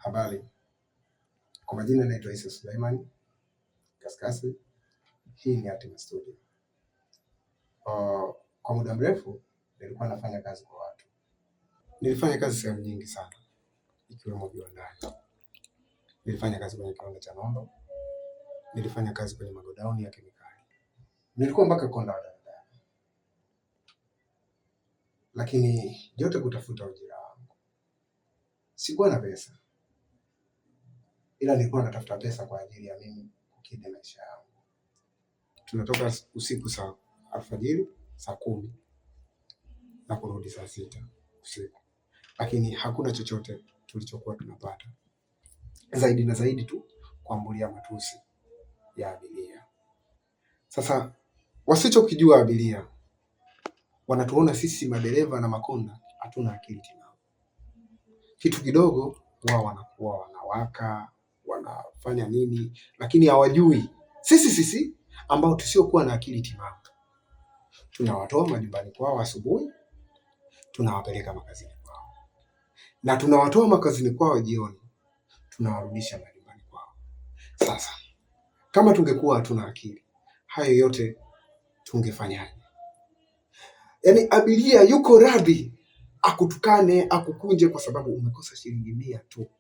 Habari, kwa majina naitwa Isa Suleiman Kaskasi. Hii ni Hatima Studio. Kwa muda mrefu nilikuwa nafanya kazi kwa watu. Nilifanya kazi sehemu nyingi sana ikiwemo viwandani. Nilifanya kazi kwenye kiwanda cha nondo, nilifanya kazi kwenye magodauni ya kemikali, nilikuwa mpaka konda wa daladala, lakini yote kutafuta ujira wangu. Sikuwa na pesa, ila nilikuwa natafuta pesa kwa ajili ya mimi kukidhi maisha yangu. Tunatoka usiku saa alfajiri saa 10 na kurudi saa 6 usiku, lakini hakuna chochote tulichokuwa tunapata zaidi na zaidi tu kuambulia matusi ya abiria. Sasa wasichokijua abiria, wanatuona sisi madereva na makonda hatuna akili timamu. Kitu kidogo wao wanakuwa wanawaka, wanafanya nini, lakini hawajui sisi ambao tusiokuwa na akili timamu tunawatoa majumbani kwao asubuhi, tunawapeleka makazini kwao, na tunawatoa makazini kwao jioni, tunawarudisha majumbani kwao. Sasa kama tungekuwa hatuna akili, hayo yote tungefanyaje? Yaani abiria yuko radhi akutukane akukunje kwa sababu umekosa shilingi 100 tu,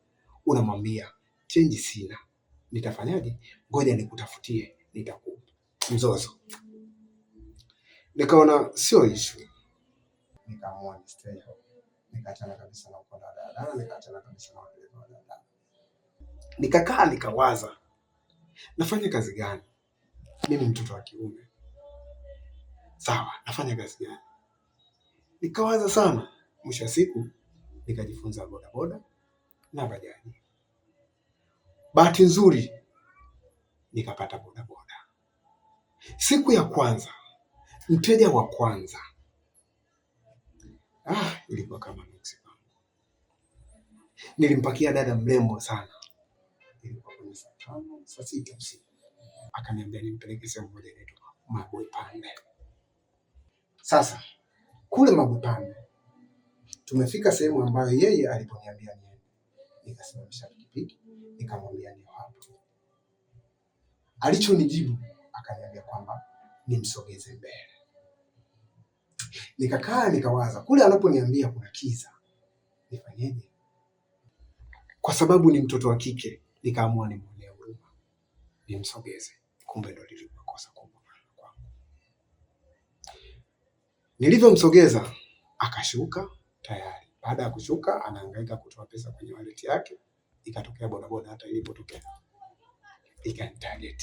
unamwambia chenji sina, nitafanyaje? Ngoja nikutafutie, nitakupa. Mzozo. Nikaona sio issue, nikaamua ni stay home, nikaachana kabisa na ukonda wa daladala, nikaachana kabisa na madereva wa daladala. Nikakaa nikawaza, nafanya kazi gani mimi mtoto wa kiume? Sawa, nafanya kazi gani? Nikawaza sana. Mwisho wa siku nikajifunza bodaboda na bajaji. Bahati nzuri nikapata bodaboda. Siku ya kwanza, mteja wa kwanza, ilikuwa kama nuksi kwangu. Nilimpakia dada mrembo sana, ilikuwa kwenye saa 5, saa 6 usiku. Akaniambia nimpeleke sehemu moja inaitwa Mabwepande. Sasa kule Mabwepande tumefika sehemu ambayo yeye aliponiambia niende, nikasimamisha pikipiki, nikamwambia ni hapo. Alichonijibu akaniambia kwamba nimsogeze mbele. Nikakaa nikawaza, kule anaponiambia kuna kiza, nifanyeje? Kwa sababu ni mtoto wa kike, nikaamua nimuonee huruma, nimsogeze. Kumbe ndo lilikuwa kosa kubwa kwangu. Nilivyomsogeza akashuka tayari. Baada ya kushuka, anahangaika kutoa pesa kwenye wallet yake, ikatokea bodaboda. Hata ilipotokea ikanitarget,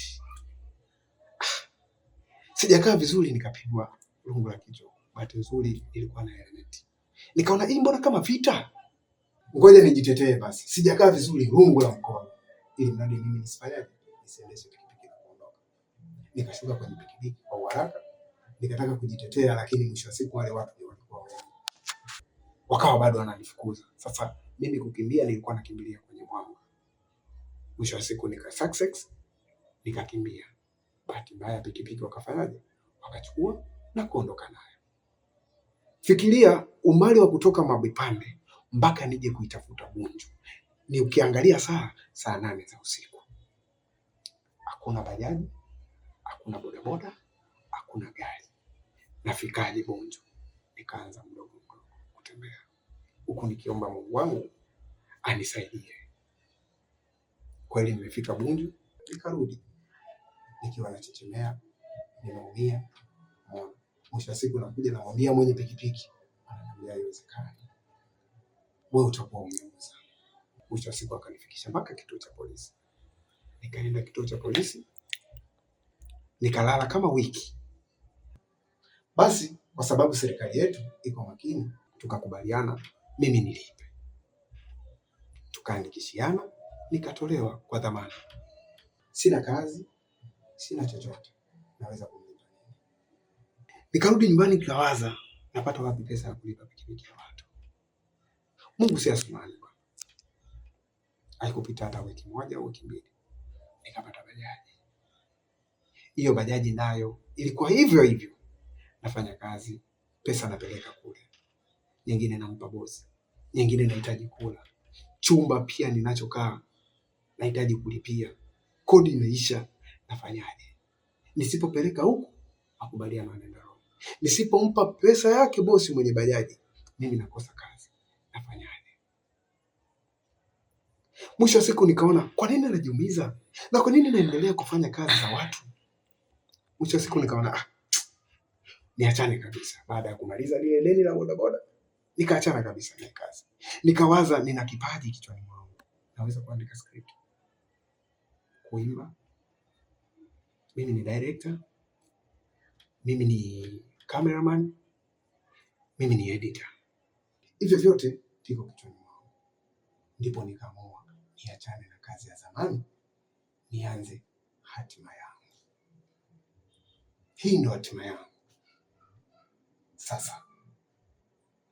sijakaa vizuri, nikapigwa rungu la kichwa. Bahati nzuri ilikuwa na helmet. Nikaona hii mbona kama vita, ngoja nijitetee basi. Sijakaa vizuri, rungu la mkono, ili mradi mimi nisifanyaje, nisiendeshe pikipiki na kuondoka. Nikashuka kwenye pikipiki kwa haraka, nikataka kujitetea, lakini mwisho wa siku wale watu ndio walikuwa wengi, wakawa bado wananifukuza. Sasa mimi kukimbia, nilikuwa nakimbilia kwenye mwanga. Mwisho wa siku nika success, nikakimbia. Bahati mbaya pikipiki wakafanyaje, wakachukua na kuondoka nayo. Fikiria umbali wa kutoka Mabwepande mpaka nije kuitafuta Bunju, ni ukiangalia saa 8 za usiku. Hakuna bajaji, hakuna bodaboda, hakuna gari. Nafikaje Bunju? Nikaanza mdogo mdogo kutembea huku nikiomba Mungu wangu anisaidie. Kweli nimefika Bunju, nikarudi nikiwa nachechemea, nimeumia. Mwisho wa siku nakuja namwambia mwenye pikipiki, ananiambia haiwezekani, wewe utakuwa umeuza. Mwisho wa siku akanifikisha mpaka kituo cha polisi. Nikaenda kituo cha polisi nikalala kama wiki. Basi kwa sababu serikali yetu iko makini, tukakubaliana mimi nilipe, tukaandikishiana, nikatolewa kwa dhamana. Sina kazi, sina chochote, naweza kumlipa nini? Nikarudi nyumbani nikawaza, napata wapi pesa ya kulipa pikipiki ya watu? Mungu si Asumani bwana. Haikupita hata wiki moja au wiki mbili, nikapata bajaji. Hiyo bajaji nayo ilikuwa hivyo hivyo, nafanya kazi, pesa napeleka kule, nyingine nampa bosi, nyingine nahitaji kula. Chumba pia ninachokaa nahitaji kulipia, kodi imeisha, nafanyaje? Nisipopeleka huku makubaliano yanaenda wrong. Nisipompa pesa yake bosi mwenye bajaji, mimi nakosa kazi, nafanyaje? Mwisho wa siku nikaona kwa nini najiumiza na kwa nini naendelea kufanya kazi za watu. Mwisho wa siku nikaona ah, niachane kabisa. Baada ya kumaliza lile deni la bodaboda, nikaachana kabisa na kazi. Nikawaza nina kipaji kichwani mwangu, naweza kuandika script, kuimba, mimi ni director, mimi ni cameraman, mimi ni editor. Hivyo vyote viko kichwani mwangu, ndipo nikaamua niachane na kazi ya zamani, nianze hatima yangu. Hii ndio hatima yangu. Sasa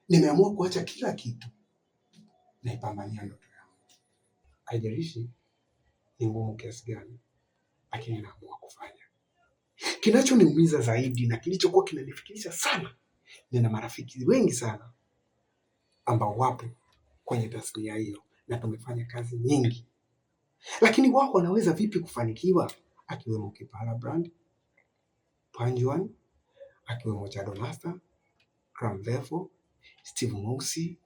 nimeamua kuacha kila kitu, naipambania ndoto yangu. Haijalishi ni ngumu kiasi gani, lakini naamua kufanya. Kinachoniumiza zaidi na kilichokuwa kinanifikirisha sana, nina marafiki wengi sana ambao wapo kwenye tasnia hiyo na tumefanya kazi nyingi, lakini wao wanaweza vipi kufanikiwa? Akiwemo Kipala Brand, Panjuan, akiwemo Chado Master, Cramvevo, Steve Mweusi,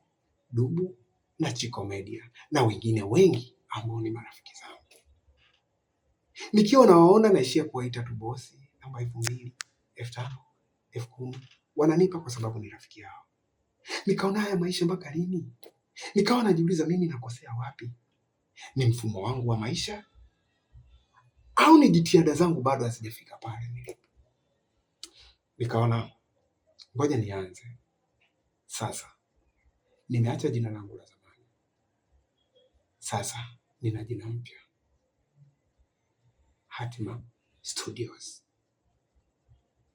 Dubu na Chiko Media na wengine wengi ambao ni marafiki zangu. Nikiwa nawaona naishia kuwaita tu bosi, namba 2000, 5000, 10,000 wananipa kwa sababu ni rafiki yao. Nikaona haya maisha mpaka lini? Nikawa najiuliza mimi nakosea wapi? Ni mfumo wangu wa maisha au ni jitihada zangu bado hazijafika pale nilipo? Nikaona ngoja nianze sasa. Nimeacha jina langu la zamani, sasa nina jina mpya, Hatima Studios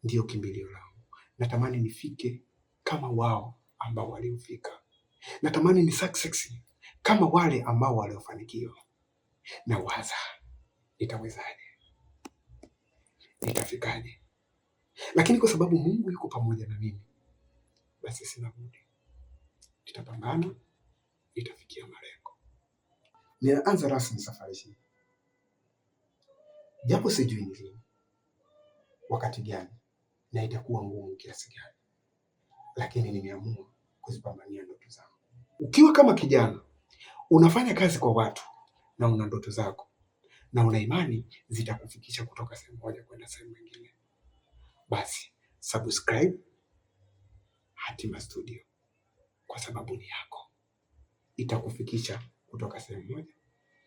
ndiyo kimbilio langu. Natamani nifike kama wao ambao waliofika, natamani ni success kama wale ambao waliofanikiwa. Na waza nitawezaje, nitafikaje? Lakini kwa sababu Mungu yuko pamoja na mimi, basi sina budi, nitapambana, nitafikia malengo. Ninaanza rasmi safari hii, japo sijui ni lini, wakati gani na itakuwa ngumu kiasi gani, lakini nimeamua kuzipambania ndoto zangu. Ukiwa kama kijana unafanya kazi kwa watu na una ndoto zako na una imani zitakufikisha kutoka sehemu moja kwenda sehemu nyingine, basi subscribe Hatima Studio kwa sababu ni yako, itakufikisha kutoka sehemu moja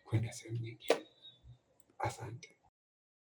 kwenda sehemu nyingine. Asante.